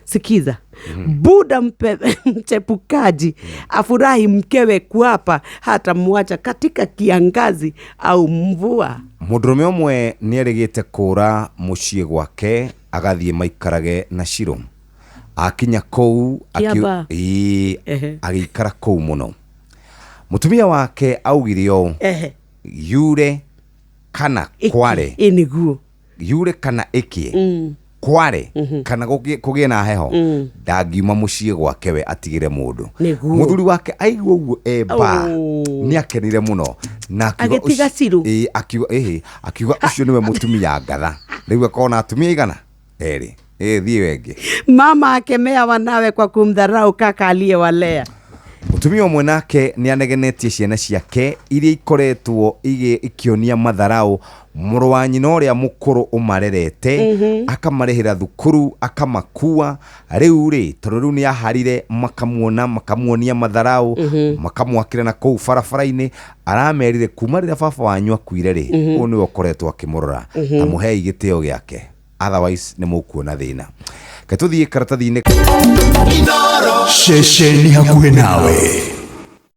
Sikiza. Buda mchepukaji afurahi mkewe kuapa hata mwacha katika kiangazi au mvua. Mũndũrũme ũmwe nĩ erĩgĩte kũra mũciĩ gwake agathiĩ maikarage na Shiro. Akinya kũu Kĩamba. Ĩĩ, agĩikara kũu mũno. Mũtumia wake augire ũũ, yure kana kware. Ĩ nĩguo. Yure kana ĩkĩe, kware kana kũgĩe na heho, ndangiuma mũciĩ gwake we atigĩre mũndũ. Nĩguo. Mũthuri wake aigua ũguo e ba nĩ akenire mũno na akiuga Agĩtiga Ciru. Ĩĩ, akiuga ĩhĩ, akiuga ũcio nĩwe mũtumia ngatha. Rĩu akorwo na atumia igana erĩ. Ĩĩ, thiĩ wengĩ. Mama akemea wanawe kwa kumdharau kaka aliyewalea. Mũtumia ũmwe nake nĩ anegenetie ciana ciake iria ikoretwo ikĩonia matharau mũrũ wa nyina ũrĩa mũkũrũ ũmarerete, akamarĩhĩra thukuru, akamakua. Rĩu rĩ, tondũ rĩu nĩ aharire, makamuona, makamuonia matharau, makamwakĩra na kũu barabara-inĩ. Aramerire kuma rĩrĩa baba wanyu akuire rĩ, ũyũ nĩwe ũkoretwo akĩmũrora, ta mũhei gĩtĩo gĩake, otherwise nĩ mũkuona thĩna. Ke tũthiĩ karatathi-inĩ. Ceceni hakuhĩ nawe.